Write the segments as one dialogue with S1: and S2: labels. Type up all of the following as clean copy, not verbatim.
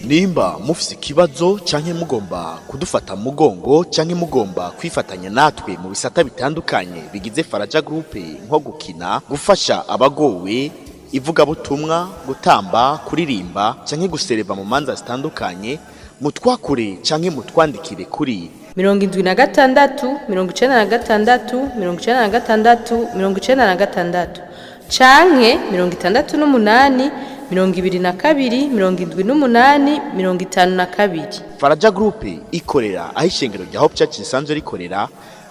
S1: Nimba mufise ikibazo canke mugomba kudufata mu mugongo canke mugomba kwifatanya natwe mu bisata bitandukanye bigize Faraja Group, nko gukina, gufasha abagowe, ivugabutumwa, gutamba, kuririmba canke gusereva mu manza zitandukanye, mutwakure canke mutwandikire kuri
S2: 76 96 96 96 canke 68 22 78 52.
S1: Faraja Group ikorera aho ishengero rya Hope Church risanzwe rikorera.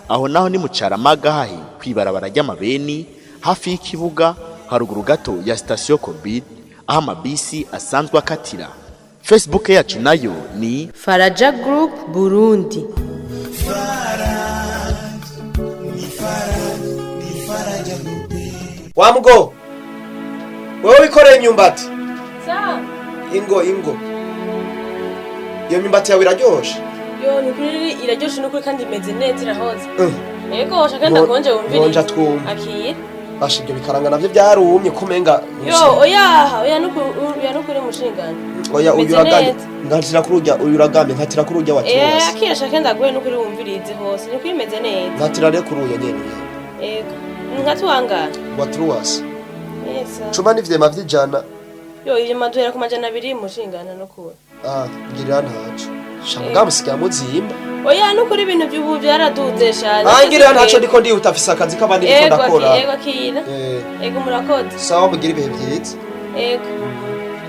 S1: Aho naho ni mu Caramaga, hahi kwibarabara ry'amabeni, hafi y'ikibuga, haruguru gato ya sitasiyo Korbid, aho amabisi asanzwe akatira. Facebook yacu nayo ni
S2: Faraja Group Burundi.
S3: Wa mugo, wewe wikoreye imyumbati. Ingo, ingo, iyo myumbati yawe iraryoshe.
S4: Yo, ni kuri iraryoshe n'ukuri, kandi imeze neza, irahoze. Ego, shaka ndakonje wumvire.
S3: Nonja twumve.
S4: Akira.
S3: Basha, ibyo bikaranga navyo byarumye kumenga.
S4: Yo, oya, oya, nukuri, oya, nukuri mushingano.
S3: Oya, uyu
S4: Imeze
S3: uragamye.
S4: neza.
S3: Nkatira kuri urya, uyu uragamye, nkatira kuri urya wa tuwasi.
S4: Akira, shaka ndaguhe, nukuri wumvirize hose, nukuri imeze neza.
S3: Nkatira rero kuri uyu nyene.
S4: Ego. Nkatuwangana.
S3: Wa tuwasi.
S4: Yes.
S3: Cuma n'ivyema vy'ijana.
S4: Yo, ibyo maduhera ku 200 mushingana, nukuri.
S3: Ah, ngirira ntaco shamuga, musigaye muzimba.
S4: Oya, nukuri ibintu by'ubu byaraduze shanje.
S3: Ah, ngirira ntaco, ndiko ndihuta, afise akazi k'abandi ndiko
S4: Ego,
S3: ndakora.
S4: ego, akira. Ego, murakoze.
S3: Sawa, mugira ibihe vyiza.
S4: Ego.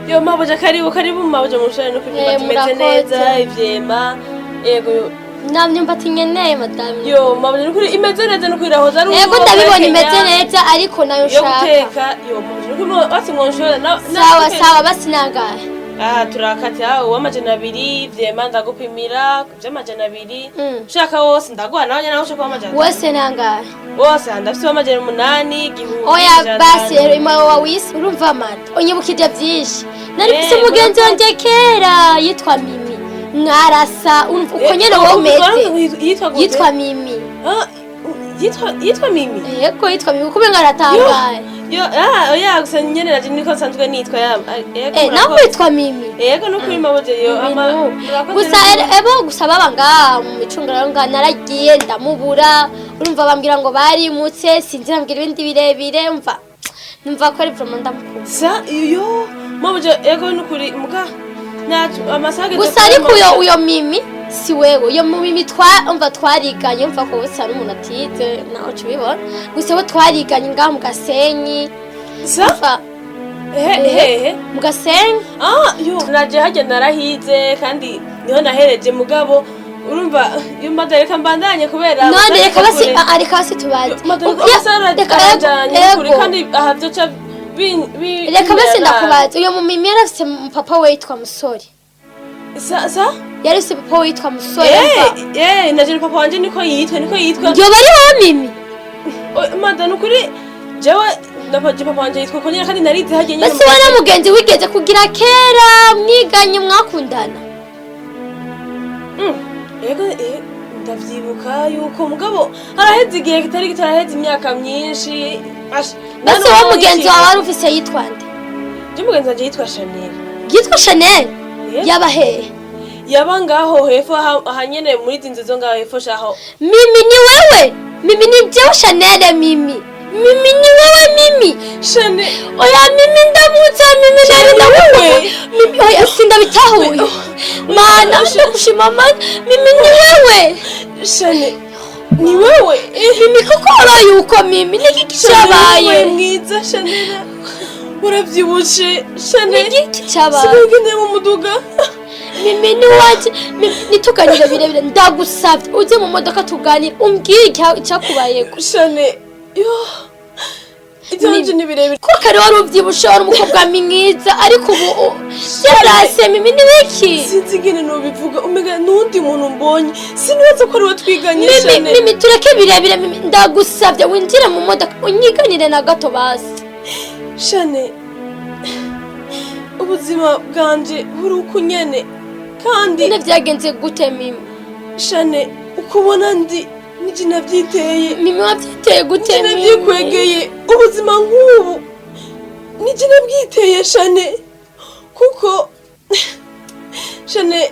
S4: Yo, mabuja, karibu, karibu mabuja, mushore, nukuri
S5: Eh,
S4: imyumbati imeze
S5: murakoze.
S4: neza, ivyema. Ego.
S5: Nta myumbati nkeneye, madamu.
S4: Yo, mabuja, nukuri imeze neza, nukuri irahoze ari
S5: Yego,
S4: uwo
S5: ndabibona
S4: guhekenya,
S5: imeze neza, ariko nayo
S4: yo
S5: nshaka.
S4: Guteka, yo mabuja, nukuri basi mwonshora
S5: Sawa sawa, basi nangahe?
S4: Aha turakata uw'200, vyema ndagupimira vy'amajana 2. Ushaka wose ndaguha, nawe nyene nawe ushaka uw'amajana.
S5: Wose nangahe?
S4: Wose ndafise uw'800, 1000.
S5: Oya.
S4: 500.
S5: Basi rero imawe wawisi, urumva mata unyibukije byinshi. Nari mfise
S4: Eh,
S5: umugenzi wanje kera yitwa Mimi, mwarasa, urumva uko nyene wowe umeze.
S4: Yitwa gute?
S5: Yitwa Mimi.
S4: Ah, yitwa Mimi?
S5: Yego, yitwa Mimi, kubenga aratangaye.
S4: Yo, ah, oya, gusa nyene naje niko nsanzwe nitwa ya. Yego.
S5: Eh, nawe
S4: Murakoze.
S5: witwa Mimi?
S4: Yego, nukuri mabuja, yo ama
S5: Ibintu.
S4: murakoze.
S5: Gusa ebo gusa baba ngaha mu micungararo ngaha, naragiye ndamubura, urumva bambwira ngo barimutse, sinzi, bambwira ibindi birebire, umva numva ko ari vraiment ndamukunda.
S4: Sa yo mabuja, yego, nukuri muga nacu amasaha ageze
S5: Gusa
S4: kuri
S5: ariko uyo
S4: mabuja.
S5: uyo Mimi si wewe, uyo Mimi twa umva twariganye, umva ko busa n'umuntu atize nawe uca ubibona, gusa bo twariganye ngaha mu Gasenyi.
S4: Sa
S5: umva.
S4: He he he?
S5: Mu Gasenyi.
S4: Ah, yo, naje hajya narahize kandi niho nahereje, mugabo urumva iyo mbaza, reka mbandanye kubera
S5: None reka basi
S4: kure.
S5: ah, reka basi tubaze.
S4: Amasaha
S5: Reka
S4: arajanye kure
S5: ego.
S4: kandi aha vyoca
S5: Reka basi
S4: bimera nabi.
S5: ndakubaza, uyo mumimi yarafise papa we yitwa Musore?
S4: Sa sa?
S5: Yarafise papa we yitwa Musore?
S4: Eh.
S5: Umva.
S4: Eh, naje papa wanje niko yitwa, niko yitwa.
S5: Yoba ari wowe Mimi?
S4: Mada, nukuri jewe ndapaje papa wanje yitwa ko nyene, kandi narize hajya nyene.
S5: Basi wowe na mugenzi wigeze kugira kera mwiganye, mwakundana?
S4: Ego, ndavyibuka yuko mugabo haraheze igihe kitari gito, haraheze imyaka myinshi.
S5: Basi wowe mugenzi wawe wari ufise yitwa nde?
S4: Je, mugenzi wanje yitwa Chanel.
S5: Yitwa Chanel?
S4: Yego.
S5: Yaba hehe?
S4: Yaba ngaho hepfo, aha nyene muri izi nzu zo ngaho hepfo shaho.
S5: Mimi, ni wewe Mimi? Ni jewe Chanel. Mimi, Mimi, ni wewe Mimi?
S4: Chanel.
S5: Oya Mimi, ndamutse Mimi, nari ndamutse Mimi. Oya, sindabitahuye, mana, ndagushima mana. Mimi, ni wewe?
S4: Chanel, ni wewe?
S5: Mimi, koko wabaye uko Mimi? Niki
S4: Chanel,
S5: cyabaye?
S4: Mwiza Chanel, uravyibushe Chanel.
S5: Niki cyabaye?
S4: Sigaye ugendeye mu muduga.
S5: Mimi, ni wanje Mimi, nituganire birebire, ndagusabye uje mu modoka tuganire, umbwire icyakubayeko.
S4: Chanel, yo, ivyanje ni birebire.
S5: Ko kare wari uvyibushe, wari umukobwa mwiza, ariko ubu byarase Mimi, ni biki?
S4: Sinzi ingene nobivuga, umega nuwundi muntu mbonye, sinibaza ko ariwe twiganye.
S5: Mimi.
S4: Chanel.
S5: Mimi, tureke birebire Mimi, ndagusabye winjire mu modoka unyiganire na gato basi.
S4: Chanel, ubuzima bwanje buri uku nyene kandi.
S5: None vyagenze gute Mimi?
S4: Chanel, uko ubona ndi nije navyiteye.
S5: Mimi, wavyiteye gute
S4: Nije
S5: Mimi?
S4: navyikwegeye, ubuzima nk'ubu nije nabwiteye Chanel, kuko Shane,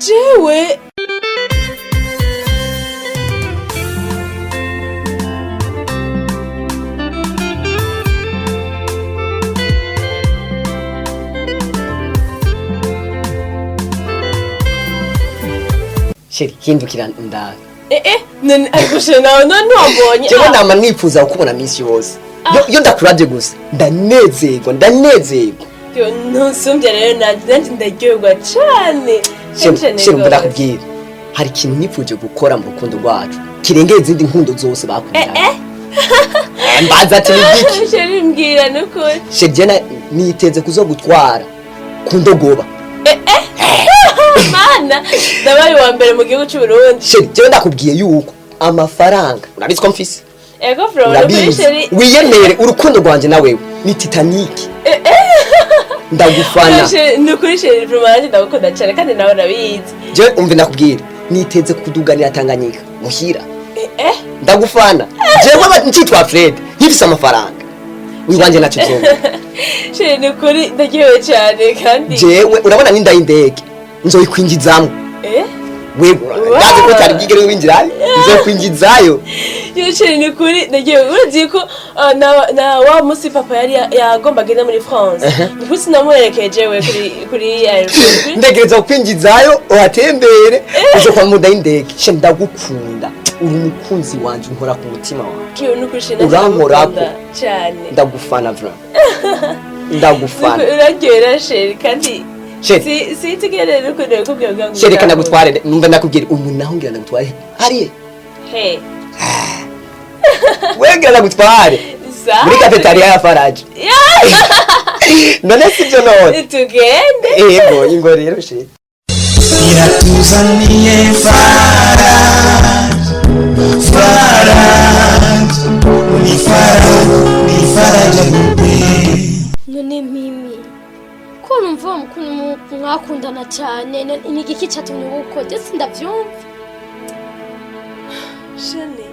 S4: jewe
S3: Chéri, hindukira ndabe.
S4: None ariko shane, nawe none wambonye?
S3: Jewe ndama nifuza kukubona minsi yose. Iyo ndakuravye gusa ndanezerwa, ndanezerwa.
S4: Yo, ntusumbye rero, nanje ndaryoherwa cane.
S3: Chéri,
S4: Cane
S3: chéri,
S4: gose.
S3: ndakubwira, hari ikintu nifuje gukora mu rukundo rwacu kirengeye izindi nkundo zose bakundanye. Mbaza ati ni giki?
S4: Chéri, mbwira nukuri.
S3: Chéri, je niteze kuzogutwara ku ndogoba.
S4: Mana, ndabaye uwa mbere mu gihugu c'u Burundi.
S3: Chéri, jewe ndakubwiye yuko amafaranga urabizi ko mfise.
S4: Ego bro, nukuri.
S3: Urabizi.
S4: Chéri.
S3: Wiyemere, urukundo rwanje na wewe ni Titanic. Ndagufana.
S4: Chéri, nukuri chéri, bro, nanje ndagukunda cane kandi nawe urabizi.
S3: Jewe umve, ndakubwira, niteze kuduganira Tanganyika muhira. Ndagufana. Jewe ncitwa Fred nkifise amafaranga wiwanje nacyo vyombi.
S4: Chéri, nukuri ndaryohewe cane kandi
S3: Jewe urabona n'inda y'indege nzoyikwinjizamwo. Wewe ndazi ko utari bwigere winjirayo, nzokwinjizayo.
S4: Yo chéri, nukuri ndaryohewe. Urazi ko na wa musi papa yari yagomba agenda muri France, nukuri sinamuherekeje we kuri aéroport
S3: Ndegereza kukwinjizayo uhatembere, uzokwa mu nda y'indege. She, ndagukunda, uri umukunzi wanje, unkora ku mutima wawe.
S4: Yo, nukuri chéri,
S3: Urankorako.
S4: ndagukunda cane.
S3: Ndagufana vraiment, ndagufana.
S4: Uraryohera chéri, kandi
S3: Chéri.
S4: sinzi rero ukuntu nabikubwira kugira ngo
S3: Chéri, reka
S4: utahure.
S3: ndagutware. Numva ndakubwira ubu naho ngira ndagutware hariye.
S4: He?
S3: Wewe, ngira ndagutware muri cafétéria ya Faraje. None sibyo none?
S4: Tugende.
S3: Ego, ingo rero chéri.
S6: Iratuzaniye Faraje, Faraje, ni Faraje, ni Faraje Groupe.
S5: None Mimi, ko numva uwo mukuntu mwakundana cyane, ni igiki cyatumye uko? Je sindavyumva.
S4: Shane,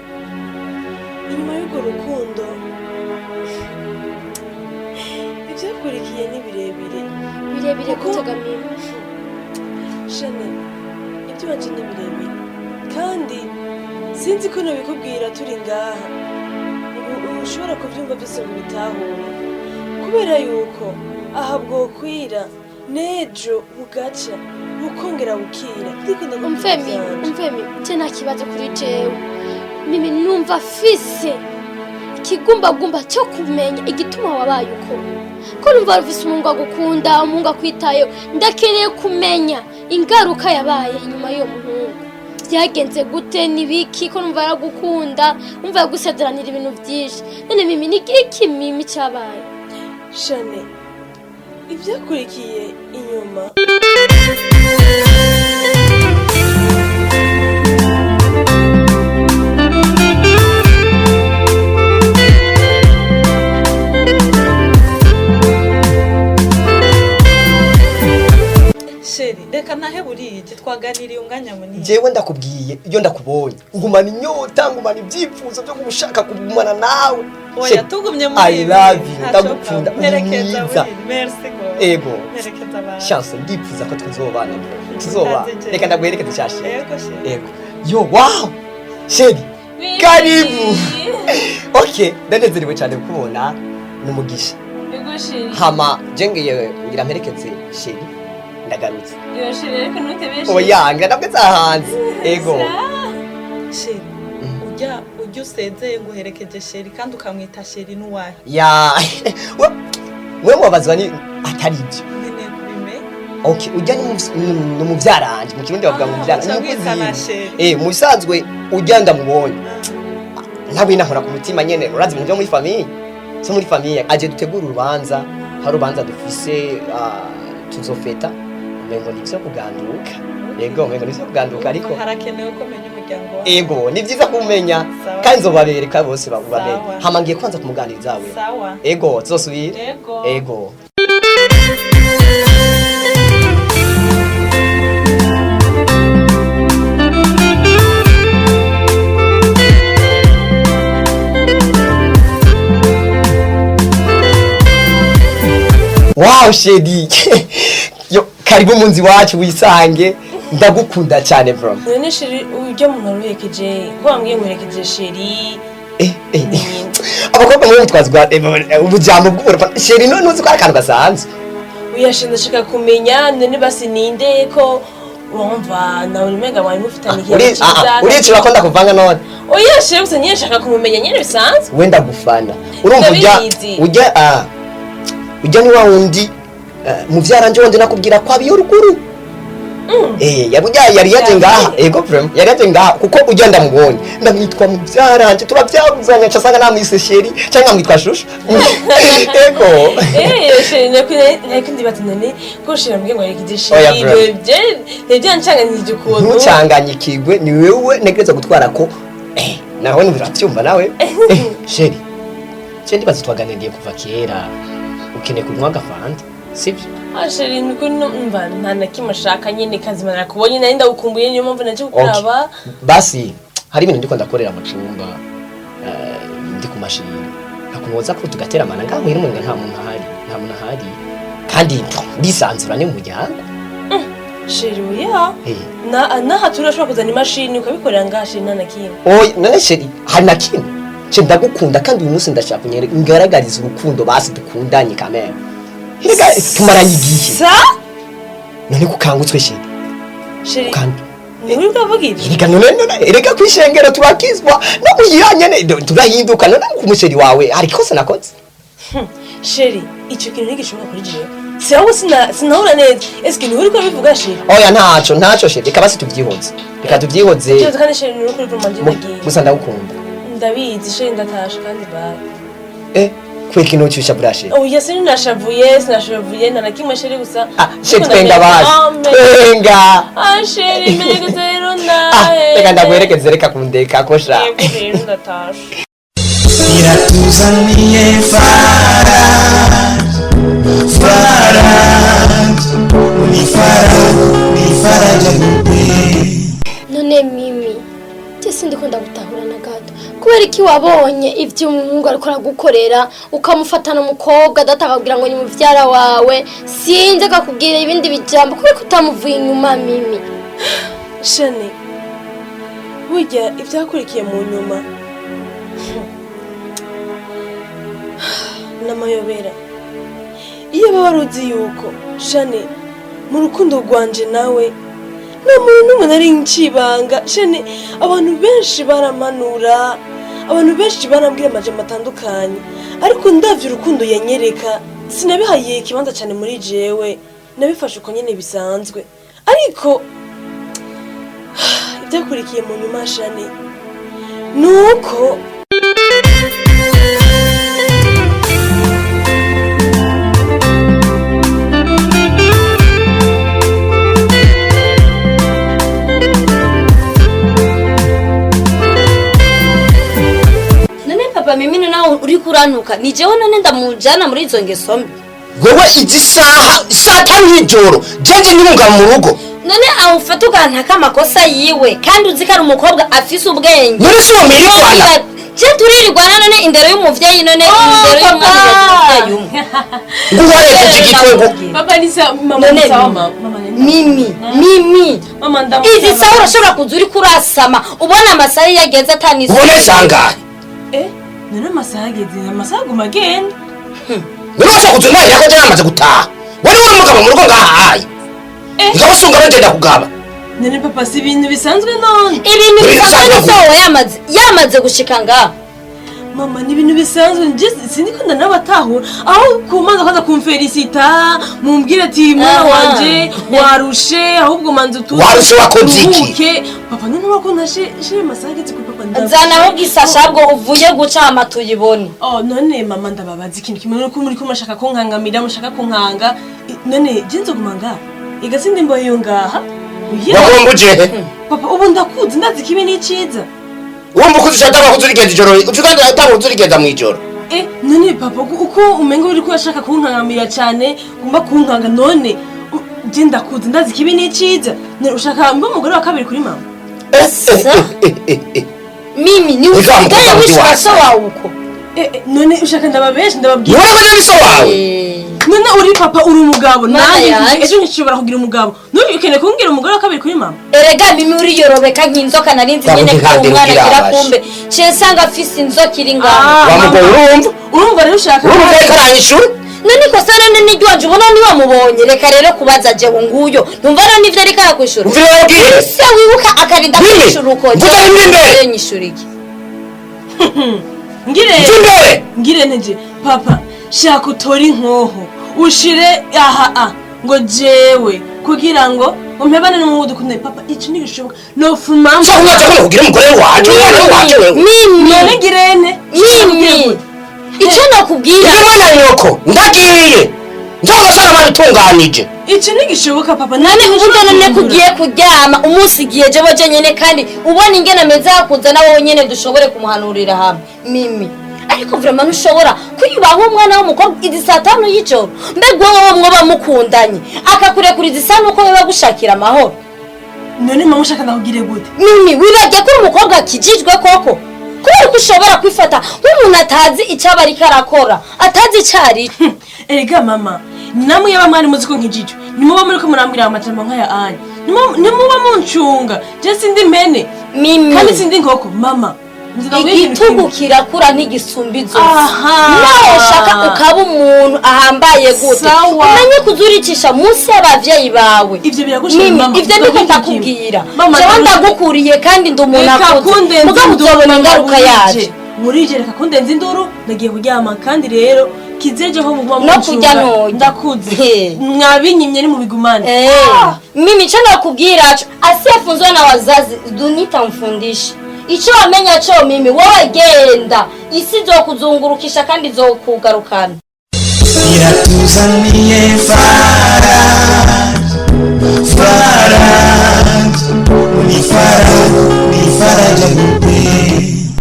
S4: inyuma y'urwo rukundo ibyakurikiye ni birebire.
S5: Birebire gutega, Mimi?
S4: Shane, iby'iwacu ni birebire kandi sinzi ko nabikubwira turi ngaha ngo ushobora kubyumva byose ngo ubitahure, kubera yuko aha bwokwira n'ejo bugaca bukongera bukira. Ndiko ndakubwira
S5: Umve Mimi.
S4: ivyanje.
S5: Umve Mimi, je nta kibazo kuri jewe. Mimi, numva fise ikigumbagumba cyo kumenya igituma wabaye uko, ko numva wari umuhungu agukunda, umuhungu akwitayeho. Ndakeneye kumenya ingaruka yabaye inyuma y'uwo muhungu. Byagenze gute? Nibiki ko numva yaragukunda, umva yagusezeranira ibintu byinshi? None Mimi, ni iki Mimi cyabaye?
S4: Shane, ibyakurikiye inyuma.
S7: Chéri, reka nahe burije, twaganiriye umwanya munini.
S3: Jewe ndakubwiye, iyo ndakubonye ngumana inyota, ngumana ibyifuzo byo gushaka kugumana nawe.
S7: Oya,
S3: Chéri,
S7: tugumye muri
S3: I
S7: ibi,
S3: love you.
S7: ntacyo
S3: Ndagukunda, uri
S7: mperekeza.
S3: mwiza.
S7: Burije, merci gose.
S3: Ego.
S7: Mperekeza abantu.
S3: Chance, ndifuza ko tuzobana, tuzobana.
S7: Utazi.
S3: Reka ndaguherekeze cya chéri.
S7: Ego chéri.
S3: Ego. Yo, wow, chéri, karibu. Okay, ndanezerewe cyane kukubona, ni umugisha.
S4: Ego chéri.
S3: Hama je ngiye ngira mperekeze chéri, ndagarutse.
S4: Yo chéri, ariko ntutebeshe.
S3: Oya, ngira ndabwetse hanze. Ego.
S7: Chéri, ujya usezeye ngo uherekeje chéri kandi ukamwita chéri, n'uwahe?
S3: Ya, we mubabazwa ni atari ibyo.
S7: Nkeneye kubimenya.
S3: Okay, ujya ni umuvyaranje, mu Kirundi bavuga ngo
S7: Ah,
S3: muvyara.
S7: uca
S3: Ni
S7: witana
S3: umukozi.
S7: Chéri.
S3: Mu bisanzwe ujya ndamubonye nawe nahora ku mutima nyene, urazi ibintu byo muri famille, so muri famille aje dutegura urubanza, hari urubanza dufise, tuzofeta, umengo ni ivyo kuganduka. Yego, umengo ni ivyo kuganduka ariko
S7: harakenewe ko menya umuryango wawe.
S3: Ego, ni vyiza kumenya.
S7: Sawa.
S3: Kandi nzobabereka bose bamenye.
S7: Sawa.
S3: Hama ngiye kwanza kumuganiriza we.
S7: Sawa.
S3: Ego, tuzosubira.
S7: Ego.
S3: Ego. Wow, chéri. Yo, karibu. Karibu mu nzu iwacu wisange, ndagukunda cyane bro.
S4: None chéri, ujya muntu waruherekeje, ko wambwiye ngo uherekeje chéri?
S3: Abakobwa mwe mutwazwa ubujambo bw'uburofa. Chéri, none uzi ko ari akantu gasanzwe.
S4: Uyashe, ndashaka kumenya none basi ninde, ko wumva nawe umenga mwari mufitanye ikintu cyiza.
S3: Uricira ko ndakuvanga none?
S4: Oya chéri, gusa nyine nshaka kumumenya nyine bisanzwe.
S3: Wenda gufana, urumva ujya
S4: Ndabizi.
S3: Ujya ujya ni wa wundi muvyaranje wundi nakubwira ko abiyo ruguru. Yabujya yari yaje ngaha. Ego, vraiment yari yaje ngaha, kuko ujya ndamubonye ndamwitwa muvyaranje, turavyaguzanya, ca sanga namwise chéri cyangwa nkamwitwa chouchou. Ego.
S4: Chéri, nako ndibaza none ko chéri ambwiye ngo aherekeje
S3: Oya,
S4: chéri.
S3: bro.
S4: Ibyo byancanganyije ukuntu.
S3: Ntucanganyikirwe, ni wewe ntegereza gutwara ko nawe nturabyumva nawe. Chéri, je ndibaza twaganiriye kuva kera, ukeneye kunywa agafanta, sibyo?
S4: Ah chéri, niko numva nta na kimwe ashaka nyine, kazima nakubonye, nari ndagukumbuye, niyo mpamvu naje kukuraba.
S3: Basi hari ibintu ndiko ndakorera mu cumba, ndi ku mashini, nakunoza ko tugateramana ngaho muhira, umenga nta muntu ahari, nta muntu ahari, kandi ndisanzura, ni mu muryango.
S4: Chéri, oya. Na naha turashobora kuzana imashini ukabikorera ngaha chéri, nta na kimwe.
S3: Oya, none chéri, hari na kimwe? Chéri, ndagukunda, kandi uyu munsi ndashaka unyereke, ngaragariza urukundo basi dukundanye kamere. Erega tumaranye igihe.
S4: Sa?
S3: None kukangutswe chéri?
S4: Chéri,
S3: Kandi
S4: ni uri bwavuga ibyo?
S3: Erega none erega kwishengero turakizwa no muhira nyene turahinduka. None ku mu chéri wawe hari ikosa nakoze?
S4: Chéri, icyo kintu ntigishoboka kuri jewe, si ahubwo sinahura neza. Eske ni uri ko bivuga chéri?
S3: Oya, ntaco, ntaco chéri, reka basi tuvyihoze, reka tuvyihoze.
S4: Ikibazo kandi chéri, ni uri kuri vraiment ndagiye.
S3: Gusa ndagukunda.
S4: Ndabizi chéri, ndatashe kandi bye.
S3: Kubera ikintu cyusha buriya chéri?
S4: Oya, sinashavuye, sinashavuye nta na kimwe chéri, gusa
S3: Ah chéri, twenga basi, twenga.
S4: Ah chéri, mperekeze rero.
S3: Ah,
S4: Ndahe?
S3: Reka ndaguherekeze, reka kundeka ko sha.
S4: Yego rero, ndatashe.
S6: Iratuzaniye Faraj, Faraj, ni Faraj, ni Faraja Group.
S5: None Mimi, je sindikunda gutahura na gato, kubera iki wabonye ivyo umuhungu ariko aragukorera ukamufatana umukobwa, data akakubwira ngo ni muvyara wawe, sinzi akakubwira ibindi bijambo, kubera ko utamuvuye inyuma Mimi?
S4: Shane, burya ibyakurikiye mu nyuma n'amayobera. Iyo baba wari uzi yuko Shane, mu rukundo rwanje nawe nta muntu n'umwe nari ncibanga. Shane, abantu benshi baramanura, abantu benshi barambwira amajambo atandukanye, ariko ndavye urukundo yanyereka, sinabihaye ikibanza cyane muri jewe, nabifashe uko nyene bisanzwe. Ariko ibyakurikiye mu nyuma Shane, ni uko
S8: None papa Mimi, nawe uri kurantuka, ni jewe none ndamujana muri izo ngeso mbi?
S1: Wewe izi saha saa 5 y'ijoro jeje ndi mu rugo.
S8: None aho ufata ukantaka amakosa yiwe, kandi uzi ko ari umukobwa afise ubwenge.
S1: None si uwo mwirirwana?
S8: Je turirirwana? None indero y'umuvyeyi, none indero y'umwana y'umuvyeyi umwe?
S1: Nguwarejeje igitwego.
S4: Papa ni sawa, mama.
S8: None
S4: Ni sawa mama, mama ni
S8: Mimi, Mimi,
S4: mama ndamusaba.
S8: Izi saha urashobora kuza uriko urasama, ubona amasaha iyo ageze atanisu?
S1: Ubone sangahe?
S4: None amasaha ageze, amasaha aguma agenda.
S1: None washobora kuza unahira ko je namaze gutaha, wari uri umugabo mu rugo ngahaye, ngabusunga bagenda kugaba.
S4: None papa, si ibintu bisanzwe none?
S8: Ibintu
S1: Ibintu
S8: bisanzwe
S1: bisanzwe.
S8: ni so yamaze gushika ngaha.
S4: Mama, ni ibintu bisanzwe, nje sindiko ndanabatahura, aho kumanza kwanza kumfelicita, mumbwire ati mwana wanje warushe, ahubwo manza utuze.
S1: Warushe wakoze iki?
S4: Uruhuke. Papa, none urakunda she amasaha ageze kuri papa ndavuze.
S8: Zana aho gisasha, ahubwo uvuye guca hama tuyibone.
S4: Oh, none mama, ndababaza ikintu kimwe, nuko muri ko mushaka ko nkangamira, mushaka ko nkanga. None je nzoguma ngaha igasindi mbohe yo ngaha? Oya.
S1: Wagomba ujehe?
S4: Papa, ubu ndakuzi, ndazi ikibi n'iciza.
S1: Wumva ukuze ushaka kuza urigenda ijoro, ushaka kuza urigenda mw'ijoro.
S4: None papa, uko umenga uri ko urashaka kunkangamira cyane, ugomba kunkanga, none je ndakuzi, ndazi ikibi n'iciza. None ushaka mbe umugore wa kabiri kuri mama?
S8: Mimi, ni
S1: Uza
S8: usigaye
S1: mukobwa
S8: wishura
S1: wasi.
S8: so wawe uko.
S4: None ushaka ndababeshe, ndababwira?
S1: None ko ni so wawe?
S4: None uri papa, uri umugabo.
S8: Mana
S4: Nanjye
S8: yanje.
S4: ejo nshobora kugira umugabo. None ukeneye kumbwira umugore wa kabiri kuri mama?
S8: Erega Mimi, uriyorobeka nk'inzoka. Narinzi nyene ko
S3: Kandi
S8: umwana agira
S3: ukirabasha.
S8: kumbe ciye nsanga afise inzoka iri ngaho.
S4: Ah,
S3: Wa mugabo,
S4: mama.
S3: urumva?
S4: Urumva rero ushaka
S3: Urumva ko ariko aranyishura.
S8: None ikosa none n'iryanje? Ubona niwamubonye, reka rero kubaza jewe nguyo, ntumva none ivyo ariko arakwishura.
S3: Umvira wabwire.
S8: Se wibuka akarinda
S3: Mimi,
S8: kwishura uko
S3: mvuga rimwe imbere.
S8: Nyishura iki?
S4: Ngire
S3: Mva imbere.
S4: Ngire nteje papa, shaka utore inkoho ushire aha a ngo jewe kugira ngo umpebane n'umuhungu dukundane. Papa, ico ntigishoboka, nofumamo.
S3: Shaka umwana cyangwa kugira umugore wanje, umwana wanje wewe.
S8: Mimi.
S4: None ngirente?
S8: Mimi, icyo nakubwira.
S3: Iyo mwana nyoko ndagiye nzabasanga babitunganije.
S4: Ico ntigishoboka, papa.
S8: None ubundi none kugiye kuryama umunsi igihe jewe jenyene, kandi ubona ingene ameze hakuza na wowe nyene dushobore kumuhanurira hamwe. Mimi, ariko vraiment ntushobora kwiyubaha umwana w'umukobwa izi saa 5 y'ijoro. Mbega wowe mwoba mukundanye akakurekura izi saa nuko biba gushakira amahoro?
S4: None mama, ushaka ndakugire gute?
S8: Mimi, wibagiye ko uri umukobwa akijijwe koko? Kubera ko ushobora kwifata nk'umuntu atazi icyo aba ariko arakora, atazi icyo ari cyo.
S4: Erega mama, namwe yaba mwari muzi ko nkijijwe, nimuba muriko murambwira amajambo nk'aya anya, nimuba muncunga. Je sindi impene.
S8: Mimi.
S4: Kandi sindi inkoko, mama. Nzi ndakubwira ikintu
S8: Igitugu
S4: kimwe.
S8: kirakura ntigisumba izosi.
S4: Aha.
S8: Nawe ushaka ukaba umuntu ahambaye gute,
S4: Sawa.
S8: umenye kuzuricisha munsi y'abavyeyi bawe.
S4: Ivyo biragushima,
S8: Mimi,
S4: mama.
S8: ivyo ndiko
S4: Ndakubwira ikintu kimwe.
S8: ndakubwira.
S4: Mama,
S8: Jewe ndagukuriye kandi ndi umuntu
S4: Reka
S8: akuze,
S4: kundenza
S8: mugabo
S4: induru,
S8: uzobona
S4: mama,
S8: ingaruka
S4: burije.
S8: yaje.
S4: Burije, reka kundenza induru, ndagiye kuryama. Kandi rero kizejeho muguma
S8: No kurya
S4: muncunga.
S8: ntorya.
S4: Ndakuze.
S8: He.
S4: Mwabinyimye nimubigumane.
S8: Eh, mimi ico nakubwira co, asiyefunzwa na wazazi dunia itamfundisha. Ico wamenya co, mimi, wowe genda, isi izokuzungurukisha kandi izokugarukana.
S6: Iratuzaniye Faraj, Faraj, ni Faraj, ni Faraja Groupe.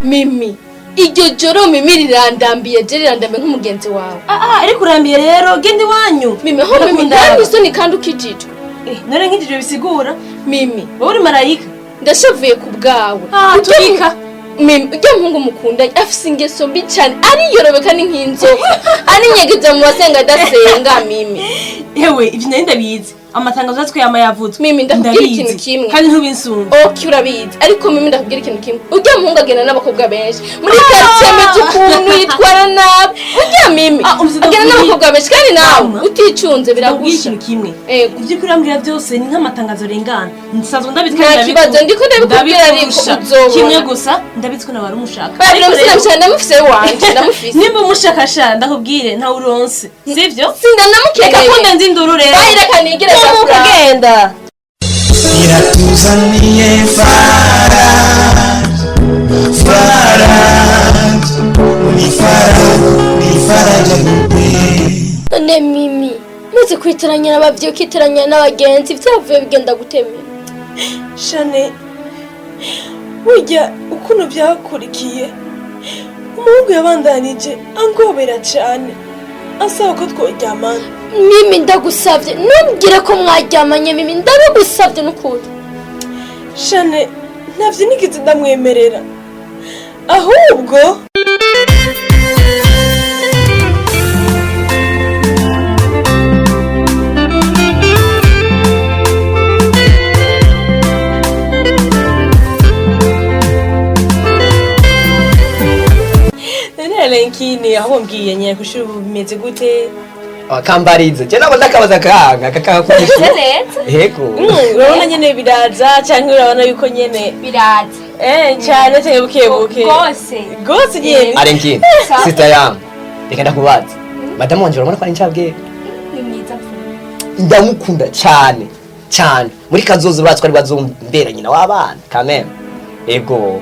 S5: Mimi, iryo joro mimi rirandambiye, je rirandambiye nk'umugenzi wawe.
S4: Ah ah, ariko urambiye rero, genda iwanyu.
S5: Mimi, ho mimi.
S4: Ndakundaba.
S5: Nta isoni kandi ukijijwe.
S4: Eh, none nkijijwe bisigura
S5: Mimi,
S4: wowe uri marayika?
S5: Ndashavuye ku bwawe.
S4: Ah, turika.
S5: Mimi, ujya muhungu mukundanye afise ingeso mbi cyane, ariyorobeka ni nk'inzoka, arinyegeza mu basenga adasenga, Mimi.
S4: Ewe, ivyo nari ndabizi, amatangazo yatwe yama yavuzwe.
S5: Mimi, ndakubwira
S4: Ndabizi.
S5: ikintu kimwe.
S4: Kandi ntubinsumba.
S5: Ok, urabizi, ariko mimi ndakubwira ikintu kimwe: ujya muhungu agenda n'abakobwa benshi muri quartier, ameze ukuntu yitwara nabi ujya mimi.
S4: Ah, umva,
S5: Agenda n'abakobwa benshi kandi nawe
S4: Mama.
S5: uticunze
S4: Ndakubwira
S5: biragusha.
S4: ikintu kimwe.
S5: Ego.
S4: Ivyo uriko urambwira byose ni nk'amatangazo arengana, nsanzwe ndabizi.
S5: Nta
S4: Kandi
S5: kibazo, ndiko ndabikubwira ariko
S4: ndabikurusha.
S5: uzobona.
S4: Kimwe gusa, ndabizi ko nawe ari umushaka.
S5: Bari
S4: Ariko rero,
S5: ndamufise wanje, ndamufise.
S4: Nimba umushaka sha, ndakubwire, ntawe uronse, sivyo?
S5: Sinda
S4: Reka
S5: ndamukeneye.
S4: kundenza induru rero.
S5: Bayi, reka nigire.
S4: Tumuka, genda.
S6: Iratuzaniye Faraj, Faraj, ni Faraj, ni Faraja Groupe.
S5: None mimi, maze kwitiranya n'abavyeyi, ukitiranya n'abagenzi, vyavuye bigenda gutemera?
S4: Shane, burya ukuntu byakurikiye, umuhungu yabandanije angobera cyane asaba ko tworyamana.
S5: Mimi, ndagusavye ntumbwire ko mwaryamanye. Mimi, ndabigusavye n'ukuri.
S4: Shane, ntavyo nigeze ndamwemerera, ahubwo none Lenkini, aho mbwiye nyine kw'ishuri ubu bimeze gute?
S3: Kambarize je nabo ndakabaza kanga kakakunisha.
S5: Neza.
S3: Yego.
S4: Urabona nyene biraza canke urabona yuko nyene
S5: Biraza.
S4: Eh, cyane cyane, buke buke.
S5: Rwose.
S4: Gose nyene.
S3: Arenkini, sister yangu, reka ndakubaza, madamu wanje urabona ko ari incabwe?
S5: Ni mwiza.
S3: Ndamukunda cyane cyane, muri kazoza uratwa ari bazombera nyina w'abana kameme. Ego,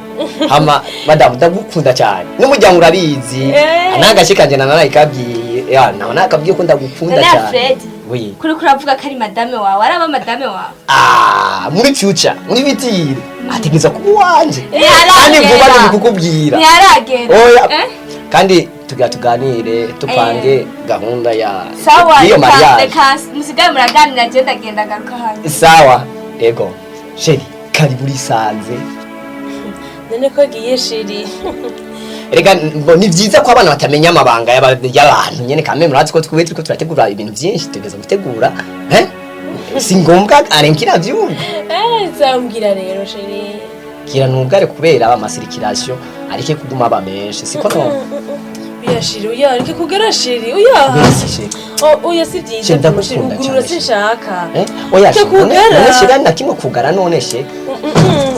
S3: hama madamu, ndagukunda cyane n'umuryango urabizi.
S7: Eh.
S3: N'agace kanje nanarayikabwiye ya nawe nakabwiye ko ndagukunda
S9: None
S3: cyane.
S9: Alfred.
S3: Oui.
S9: Kuri kuravuga ko ari madame wawe, araba madame wawe?
S3: Ah, muri future, muri bitire ategereza kuba uwanje.
S9: Ntiharagera.
S3: Kandi vuba ndi kukubwira.
S9: Ntiharagera.
S3: Oya.
S9: Eh?
S3: Kandi tugira tuganire, tupange gahunda ya
S9: Sawa.
S3: y'iyo
S9: Reka
S3: mariage.
S9: reka musigaye muraganira, je ndagenda ngaruka hano.
S3: Sawa, ego chérie, karibu urisanze.
S4: None ko agiye, chéri?
S3: Rega ngo ni vyiza ko abana batamenya amabanga y'abantu nyene kame murazi ko twe turiko turategura ibintu vyinshi tugeza gutegura, eh? Si ngombwa arenkira vyumva.
S4: Eh, zambwira rero chéri.
S3: Gira nugare kubera ama circulation arike kuguma aba menshi, siko no?
S4: Oya chéri, oya, reka kugara chéri, oya.
S3: Merci chéri.
S4: Oh, oya, si byiza.
S3: Chéri,
S4: Chéri,
S3: ndagukunda
S4: ugurura
S3: cyane.
S4: Sinshaka.
S3: Eh? Oya
S4: Reka
S3: chéri, none
S4: kugara.
S3: none chéri, na kimwe kugara none chéri.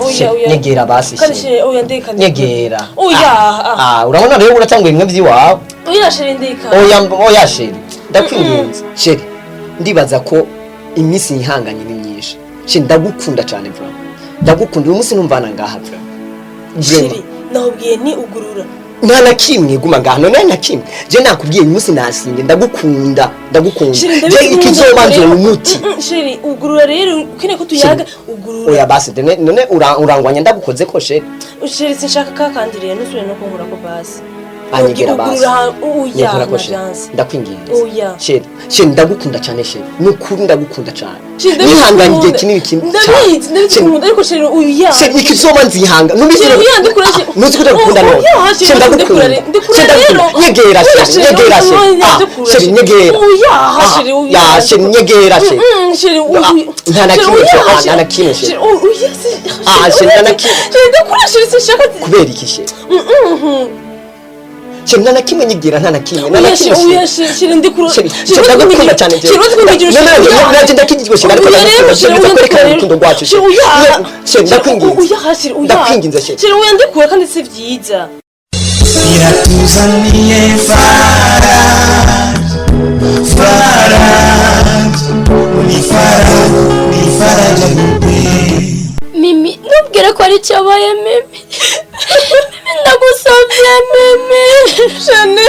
S4: Oya,
S3: Chéri,
S4: oya.
S3: nyegera basi
S4: Kandi
S3: chéri.
S4: chéri, oya, ndeka.
S3: Nyegera.
S4: Oya. Ah.
S3: Ah, urabona rero uratangwa bimwe vy'iwawe.
S4: Oya chéri, ndeka.
S3: Oya, oya chéri, ndakwinginze chéri, ndibaza ko iminsi yihanganye ni myinshi. Chéri, ndagukunda cyane, vraiment ndagukunda. Uyu munsi numvana ngaha, vraiment.
S4: Chéri, nakubwiye ni ugurura.
S3: Nta na kimwe, guma ngaha none, nta na kimwe. Je nakubwiye, uyu munsi nasinye, ndagukunda, ndagukunda.
S4: Chéri,
S3: Je
S4: ndabizi.
S3: ikizoba nzoba umuti.
S4: Chéri, ugurura rero, ukeneye ko tuyaga, ugurura.
S3: Oya basi, none urangwanya ndagukoze ko chéri?
S4: Chéri, sinshaka ka kandi rero nusubire no kunkura ko basi.
S3: Anyegera basi.
S4: Ugurura oya.
S3: Nyegera ko chéri.
S4: Navyanse.
S3: Ndakwinginze.
S4: Oya.
S3: Chéri, chéri, ndagukunda cyane chéri, nukuri ndagukunda cyane.
S4: Chéri, ndabizi.
S3: Nihanganye igihe
S4: Ukunda.
S3: kinini kinini.
S4: Ndabizi, ndabizi ukunda, ariko chéri, oya.
S3: Chéri, ikizoba nzihanga nubizi.
S4: Chéri, oya, ndikura chéri.
S3: Nuzi ko ndagukunda none.
S4: Oya, chéri,
S3: Chéri, ndagukunda.
S4: ndikura, ndikura
S3: Chéri, ndagukunda.
S4: rero.
S3: Nyegera
S4: Oya,
S3: chéri.
S4: Chéri,
S3: Nyegera
S4: oya,
S3: chéri.
S4: oya,
S3: Ah,
S4: ndikura,
S3: chéri,
S4: chéri.
S3: nyegera.
S4: Oya,
S3: Ah,
S4: chéri, oya.
S3: ya chéri, nyegera chéri.
S4: Chéri, oya.
S3: Ah, nta na
S4: Chéri,
S3: kimwe
S4: oya,
S3: chéri. Ah,
S4: chéri.
S3: nta na kimwe chéri.
S4: Chéri, oya,
S3: Ah, chéri, nta na kimwe.
S4: Chéri, ndakura chéri, sinshaka.
S3: Kubera iki chéri? Chéri, nta na kimwe, nyegera, nta na kimwe, nta na
S4: Oya,
S3: kimwe.
S4: chéri, oya, chéri, chéri, ndikura.
S3: Chéri, chéri, ndagukunda cyane.
S4: Chéri, uzi ko ndigira.
S3: None nanje ndakigijwe chéri, ariko
S4: Oya rero,
S3: ndagukunda
S4: chéri,
S3: chéri,
S4: oya,
S3: ndakwerekana
S4: ndikura.
S3: urukundo rwacu.
S4: Chéri, oya.
S3: Chéri, ndakwinginze.
S4: Oya, chéri, oya.
S3: Ndakwinginze chéri.
S4: Chéri, oya, ndikura kandi si vyiza.
S6: Iratuzaniye Faraj, Faraj, ni Faraj, ni Faraja Groupe.
S5: Mimi, ntubwire ko ari cyabaye. Mimi, Mimi, ndagusabye Mimi.
S4: Shane,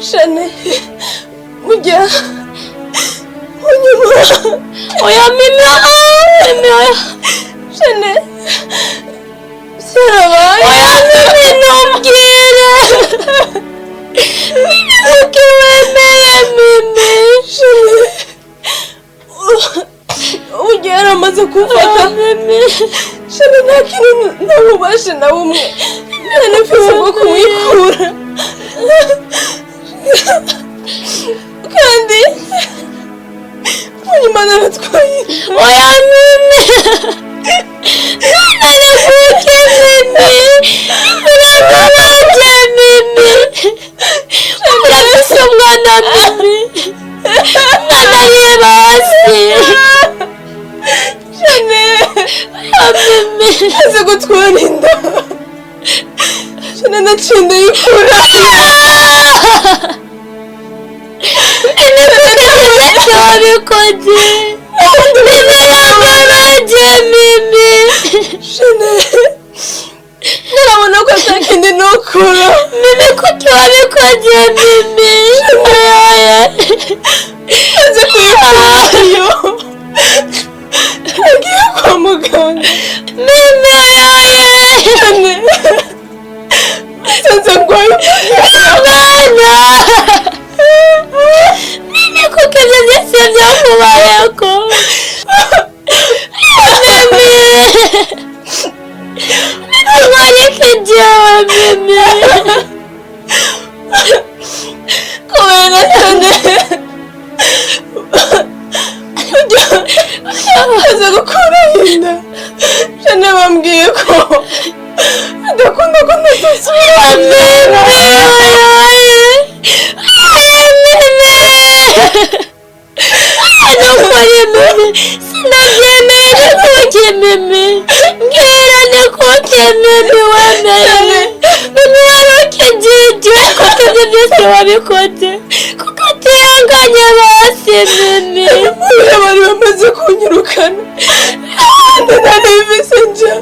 S4: Shane, burya unyuma.
S5: Oya Mimi, ah, Mimi, oya.
S4: Shane, byarabaye.
S5: Oya Mimi, ntubwire Mimi, kuko wemeye Mimi.
S4: Shane, burya yaramaze kumfata.
S5: Mimi.
S4: Shane, nta kintu ntamubashe na bumwe nta mfise bwo kumwikura, kandi munyuma naratwaye.
S5: Oya Mimi, none kuki Mimi urababaje? Mimi, urafise umwana Mimi, umwana areba hasi.
S4: Shane.
S5: Oya Mimi.
S4: Aze gutwara inda Shane, naciye ndayikura.
S5: Mimi, kuki wabikoze Mimi? Urababaje Mimi.
S4: Shane, narabona ko atakindi nokura.
S5: Mimi, kuki wabikoze Mimi? Oya.
S4: Aze kuyikurayo agiye kwa muganga.
S5: Mimi, oya.
S4: Shane, nsanze ndwaye.
S5: Umwana Mimi, kuko ibyo byose byakubayeko Mimi? Mimi, mwareke jewe Mimi.
S4: Kubera Shane aza gukuraho inda, Shane, bambwiye ko adakunda ko ntazasubira.
S5: Mimi, oya Mimi, nukuri Mimi, sinabyemeye. Kuki Mimi? Mbwira, ni kuki Mimi wemeye? Mimi, wari ukijije, kuko ibyo byose wabikoze kuko utihanganye basi Mimi.
S4: Buriya bari bamaze kunyirukana kandi nari mvise nja,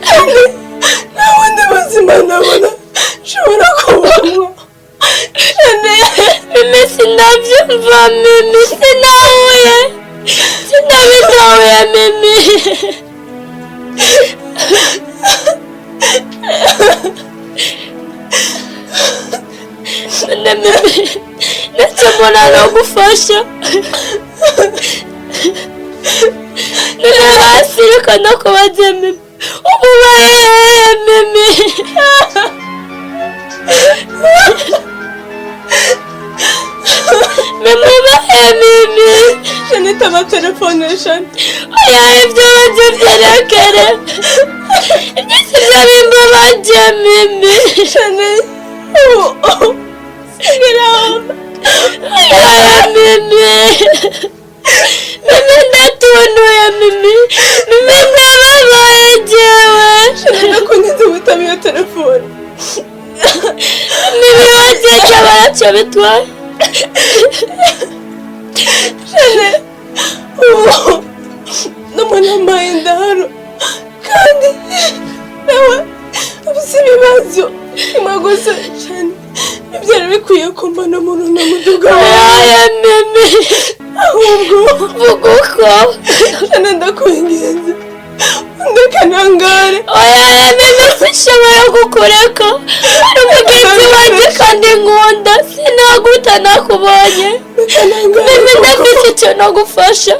S4: kandi nta bundi buzima nabona nshobora kubamo Shane.
S5: Mimi, sinabyumva Mimi, sinahuye, sinabitahuye Mimi. None Mimi, ndetse mbona nagufasha. None basi reka nakubaze Mimi, Ubu Mimi. Mimi ubahe Mimi.
S4: Shanita amatelefone Shani.
S5: Oya ibyo banze byerekere. Ibyisi byabimbabaje Mimi.
S4: Shani. Sigira.
S5: Oya Mimi. Mimi ndatunuye Mimi. Mimi ndababaye jewe.
S4: Shani nakunze gutama iyo telefone.
S5: Mimi wajeje baracyo bitwaye.
S4: Shani. N'umuntu yambaye indaro. Kandi nawe afise ibibazo. Kimwe gusa Shani. Ntibyari bikwiye ko mbona umuntu n'umuduga
S5: Oya Mimi.
S4: Ahubwo
S5: vuga uko.
S4: Shani ndakwinginze. Ndakanangare.
S5: Oya Mimi sinshobora kukureka. Uri umugenzi wanjye kandi nkunda. Sinaguta nakubonye. Mimi ndafite icyo nagufasha.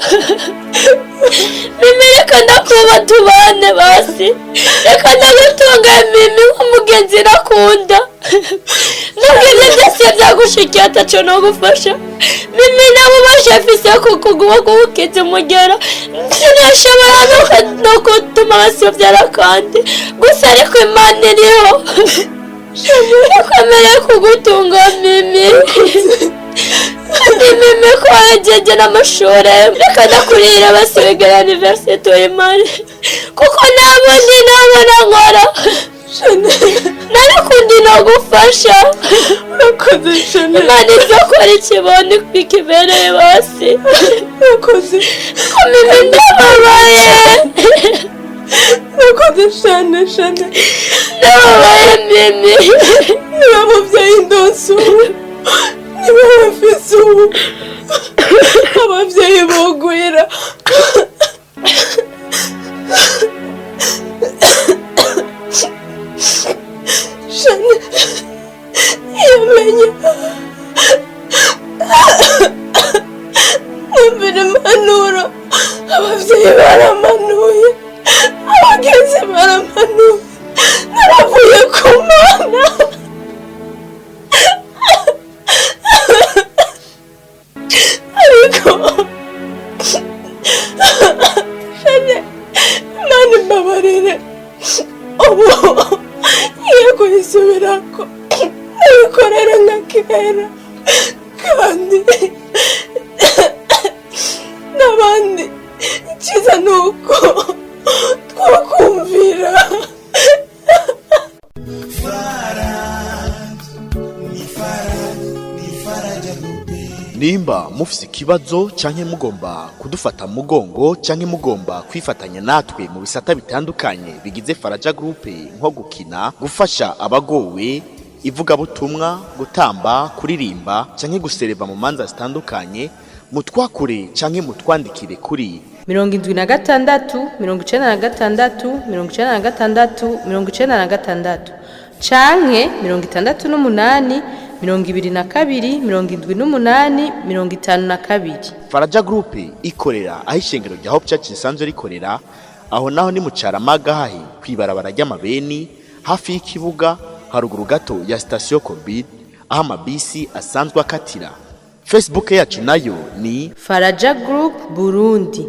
S5: Mimi reka ndakuba tubane basi. Reka ndagutunga Mimi nk'umugenzi nakunda. Nubwo ibyo byose byagushikiye ataco nagufasha. Mimi nabubasha mfise kukuguma kugukiza umugero. Sinashobora no gutuma basubyara kandi. Gusa ariko Imana iriho. Irakomereye kugutunga Mimi. Kandi Mimi ko wagejeje n'amashuri. Reka ndakurira basubigara universite uyimare. Kuko ntabundi nabona nkora. Narakundi nagufasha.
S4: Urakoze Shani.
S5: Imana izokora ikiboni kibereye basi.
S4: Urakoze.
S5: Ko Mimi ndababaye.
S4: Urakoze Shani Shani.
S5: Ndababaye Mimi.
S4: Niba mubyeyi ndonse ubu. Niba bafise ubu. Ababyeyi bogwira. Shani. Yamenye. Numvira impanuro. Ababyeyi baramanuye. Abagenzi baramanuye. Naravuye ku Mana. Ariko Shani, Imana imbabarire. Ubu ngiye kuyisubirako. Nabikorera nka kera. Kandi n'abandi icyiza ni uko twakumvira.
S1: Nimba mufise ikibazo canke mugomba kudufata mu mugongo canke mugomba kwifatanya natwe mu bisata bitandukanye bigize Faraja Group nko gukina, gufasha abagowe, ivugabutumwa, gutamba, kuririmba canke gusereva mu manza zitandukanye, mutwakure canke mutwandikire kuri
S2: 76 96 96 96 canke 68 22 78 52.
S1: Faraja Group ikorera aho ishengero rya Hope Church risanzwe rikorera, aho naho ni mu Caramaga hahi kwibarabara ry'amabeni hafi y'ikibuga haruguru gato ya station Covid aho amabisi asanzwe akatira. Facebook yacu nayo ni
S2: Faraja Group Burundi.